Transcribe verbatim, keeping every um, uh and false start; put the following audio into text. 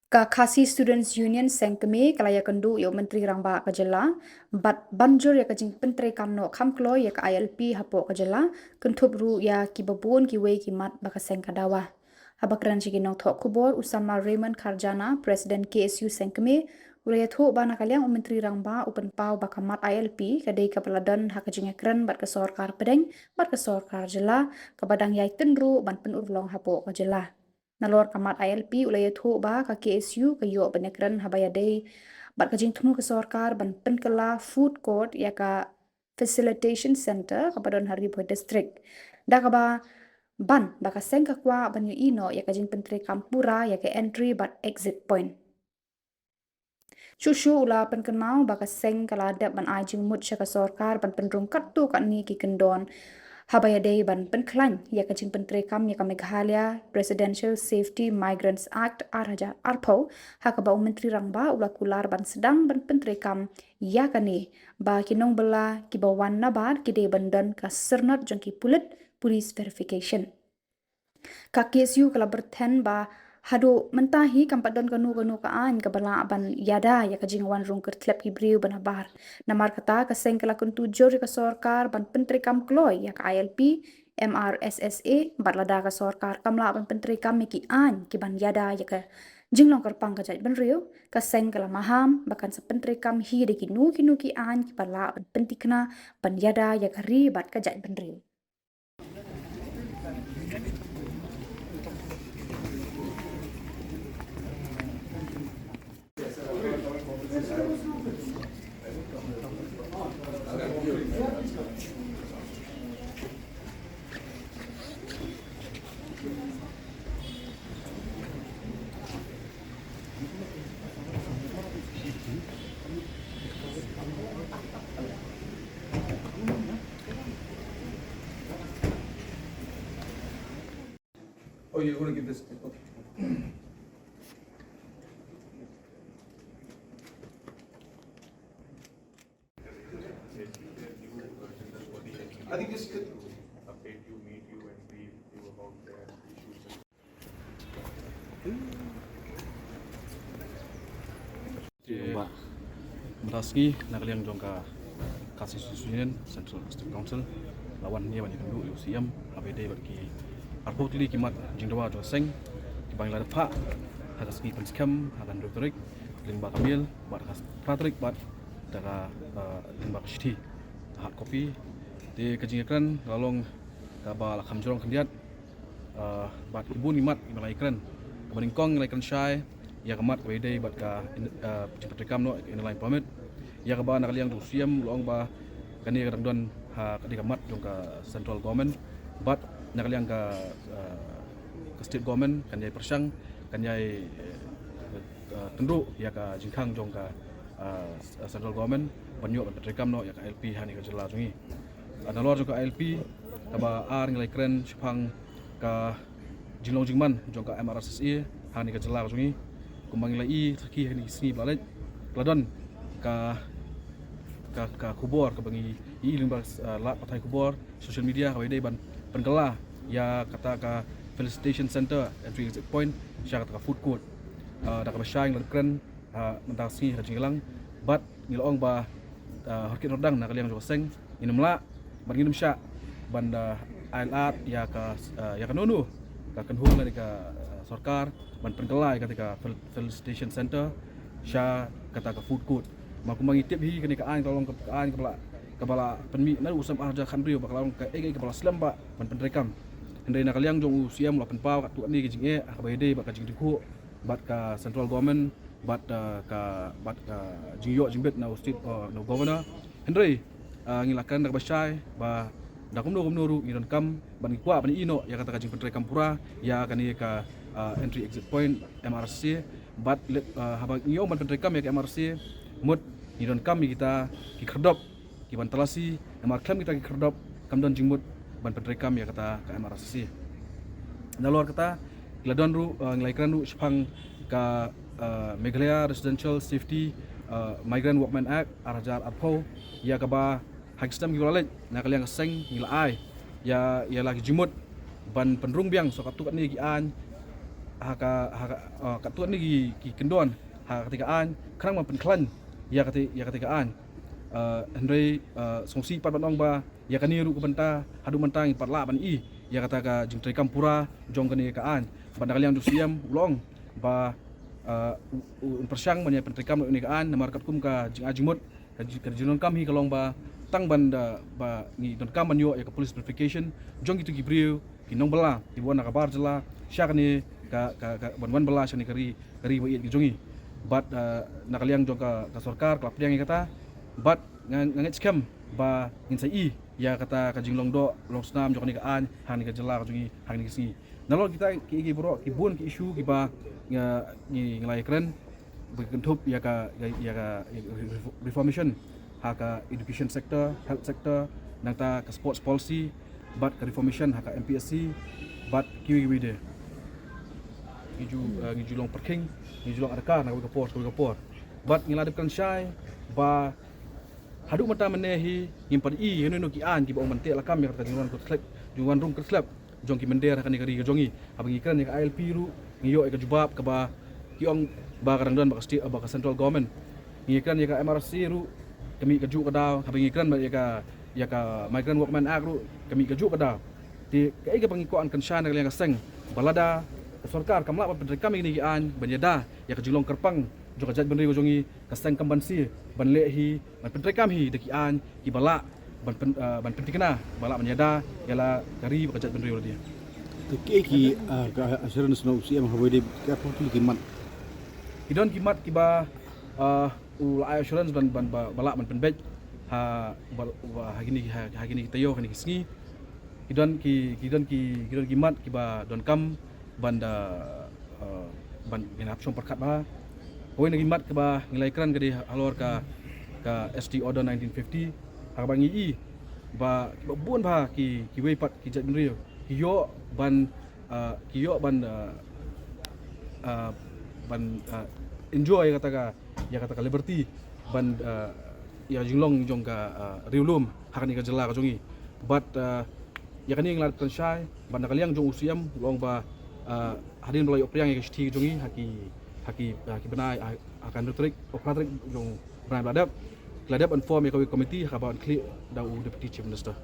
Ka Khasi Students Union Seng Kmie ka la ïakynduh ïa u Myntri Rangbah ka jylla bad ban jur ïa ka jingpyntreikam noh kham kloi ïa ka I L P hapoh ka jylla, kynthup ruh ïa kiba bun kiwei ki mat ba ka seng ka dawa. Haba kren sha ki nongthoh khubor, u samla Raymond Kharjana, President K S U Seng Kmie, u la ïathuh ba na ka liang u Myntri Rangbah u pynpaw ba ka mat I L P ka dei kaba la don ha ka jingïakren bad ka sorkar pdeng bad ka sorkar jylla, kaba dang ïai tynruh ban pynurlong hapoh ka jylla. Nalor ka mat I L P, u la ïathuh ba ka K S U ka ïoh ban ïakren haba ïadei bad ka jingthmu ka sorkar ban pynkylla food court ïa ka facilitation center kaba don ha Ri Bhoi District, da kaba ban ba ka seng ka kwah ban ïohi noh ïa ka jingpyntreikam pura ïa ka entry bad exit point. Shuh shuh u la pynkynmaw ba ka seng ka la dep ban ai jingmut sha ka sorkar ban pynrung katto katne ki kyndon haba ïadei ban pynkhlaiñ ïa ka jingpyntreikam ïa ka Meghalaya Residential Safety Migrants Act ar hajar arphew, ha kaba u Myntri Rangbah u la kular ban sdang ban pyntreikam ïa kane, ba ki nongbylla kiba wan nabar ki dei ban don ka syrnod jong ki pulit, police verification. Ka K S U ka la byrthen ba haduh mynta hi kam pat don kano kano ka aiñ kaba lah ban ïada ïa ka jingwan rung kyrtlep ki briew ba nabar. Namar kata ka seng ka la kyntu jur ïa ka sorkar ban pyntreikam kloi ïa ka I L P, M R S S A, bad lada ka sorkar kam lah ban pyntreikam ïa ki aiñ ki ban ïada ïa ka jinglong kyrpang ka jaitbynriew, ka seng ka la maham ba kan sa pyntreikam hi da kino kino ki aiñ kiba lah ban pynthikna ban ïada ïa ka ri bad ka jaitbynriew. Oh, you're gonna give this. Okay. I think this could. Update you, meet you, and brief you about their issues. Te mynta ka sngi na ka liang jong ka Khasi Students Union Central Executive Council la wan hangne ban ïakynduh ïa u C M haba ïadei bad ki arphew tylli ki mat jingdawa jong ka seng kiba ngi la dep phah ha ka sngi pynskhem ha ka hynriew tarik lyngba ka mail bad ha ka phra tarik bad da ka, eh, lyngba ka shithi hard copy. Te ka jingïakren ka la long kaba la kham jrong khyndiat, eh, bad ki bun ki mat kiba la ïakren. Kaba nyngkong la ïakren shai ïa ka mat kaba ïadei bad ka in-, eh, jingpyntreikam noh ïa ka Inner Line Permit. Ïa kaba na ka liang jong u C M u la ong ba kane ka dang don ha ka dei ka mat jong ka central government bad na ka liang ka, eh, ka state government kan ïai pyrshang, kan ïai, eh, eh, tynruh ïa ka jingkhang jong ka, eh, central government ban ïoh ban pyntreikam noh ïa ka I L P ha kane ka jylla jong ngi. Ah, nalor jong ka I L P, kaba ar ngi la ïakren shaphang ka jinglong jingman jong ka M R S S A ha kane ka jylla ka jong ngi. Kumba ngi la ïohi ha kine ki sngi ba la leit, la don ka, ka, ka khubor kaba ngi ïohi lyngba, eh, lad pathai khubor, social media, kaba ïadei ban pynkylla ïa kata ka felicitation center, entry exit point, sha kata ka food court. Eh, da kaba shai ngi la kren, eh, mynta ka sngi ha ka jingïalang bad ngi la ong ba, eh, ha kine ki por dang na ka liang jong ka seng ngin ym lah bad ngin ym shah ban da ai lad ïa ka, eh, ïa kano kano ka kynhun lane ka, eh, sorkar ban pynkylla ïa kata ka fel-, felicitation center sha kata ka food court. Namar kumba ngi tip hi kane ka aiñ ka long ka aiñ kaba la, kaba la pynmih naduh u snem ar hajar khathynriew ba ka long kaei kaei kaba la slem bha ban pyntreikam. Hynrei na ka liang jong u C M u la pynpaw katto katne ki jingeh ha kaba ïadei bad ka jingdukhuh bad ka central government bad, eh, ka, bad ka jingïoh jingbit na u state, eh, na u governor. Hynrei, eh, ngi la kren da kaba shai ba da kumno kumno ruh ngi donkam bad ngi kwah ban ïohi noh ïa kata ka jingpyntreikam pura ïa kane ka, eh, entry exit point M R S S A bad leh, eh, haba ngi ong ban pyntreikam ïa ka M R S S A mut ngi donkam ïa kita ki khyrdop ki ban talasi, namar khlem kita ki khyrdop kam don jingmut ban pyntreikam ïa kata ka M R S S A. Nalor kata, ngi la don ruh, eh, ngi la ïakren ruh shaphang ka, eh, Meghalaya Residential Safety, eh, Migrant Workmen Act ar hajar arphew, ïa kaba ha ki snem kiba la leit na ka liang ka seng ngi la ai ïa, ïa la ki jingmut ban pynrung biang sa katto katne ki aiñ ha ka, ha ka, uh, katto katne ki, ki kyndon ha kata ka aiñ, khnang ban pynkhlaiñ ïa kata, ïa kata ka aiñ. Uh, hynrei, uh, sngewsih pat ban ong ba ïa kane ruh ka bynta haduh mynta ngim pat lah ban i ïa kata ka jingtreikam pura jong kane ka aiñ. Bad na ka liang jong u C M u la ong ba, uh, u, u, un pyrshang ban ïa pyntreikam ïa kane ka aiñ, namar katkum ka jingai jingmut, ka ji-, ka jingdonkam hi ka long ba tang ban da, ba ngi donkam ban ïoh ïa ka police verification jong kito ki briew ki nongbylla kiba wan na ka bar jylla sha kane ka, ka, ka, ban wan bylla sha kane ka ri, ka ri ba ïeit ka jong ngi. Bad, uh, na ka liang jong ka, ka sorkar ka la pdiang ïa kata. Bad nga, nga ngeit skhem ba ngin sa i ïa kata ka jinglong doh long snam jong kane ka aiñ ha kane ka jylla ka jong ngi ha kine ki sngi. Nalor kita ki, ki baroh ki bun ki issue kiba nga, ngi, ngi la ïakren ba ki kynthup ïa ka, ïa, ïa ka, ïa ka re-, reformation ha ka education sector, health sector, nangta ka sports policy, bad ka reformation ha ka M P S C, bad kiwei kiwei de. Ngi ju, uh, ngi ju long pyrkhing, ngi ju long adkar na kawei ka por, kawei ka por. Bad ngi la dep kren shai ba haduh mynta mynne hi ngim pat i ïa kino kino ki aiñ kiba ong ban teh lakam ïa kata ka jingwan kyrslep, jingwan rung kyrslep jong ki mynder ha kane ka ri ka jong ngi. Haba ngi kren ïa ka I L P ruh ngi ïoh ïa ka jubab kaba ki ong ba ka dang don bad ka state, bad ka central government. Ngi kren ïa ka M R C ruh ka mih kajuh ka daw. Haba ngi kren bad ïa ka, ïa ka Migrant Workmen Act ruh ka mih kajuh ka daw. Te kaei kaba ngi kwah ban kren shai na ka liang ka seng ba lada ka sorkar kam lah ban pyntreikam ïa kine ki aiñ ban ïada ïa ka jinglong kyrpang jong ka jaitbynriew ka jong ngi, ka seng kam banse ban leh hi, ban pyntreikam hi da ki aiñ kiba lah ban pyn-, uh, ban pynthikna, ba lah ban ïada ïa la ka ri bad ka jaitbynriew lade. Te kaei ki, uh, ka assurance na u C M haba ïadei ka por ki mat? Ki don ki mat kiba, uh, u la ai assurance ban, ban ba, ba lah ban pynbeit ha, ba, ba ha kine, ha, ha kine ki taïew, ha kine ki sngi. Ki don ki, ki don ki, ki don ki mat kiba donkam ban da, uh, ban ngin hap shong pyrkhat bha. Kawei na ki mat kaba ngi la ïakren ka dei halor ka, ka S T Order nineteen fifty, ha kaba ngi i ba kiba bun bha ki, kiwei pat ki jaitbynriew ki ïoh ban, uh, ki ïoh ban, uh, uh, ban, uh, enjoy kata ka, ïa kata ka liberty ban, uh, ïa jinglong jong ka, uh, riewlum ha kane ka jylla ka jong ngi. Bad, uh, ïa kane ngi la dep kren shai bad na ka liang jong u C M u la ong ba, uh, hadien ba la ïoh pdiang ïa ka shithi ka jong ngi ha ki, ha ki, ha ki bnai, ha, ha ka hynriew tarik, oh, phra tarik jong u bnai ba la dep, ki la dep ban form ïa kawei ka committee ha kaba ban khlieh da u Deputy Chief Minister.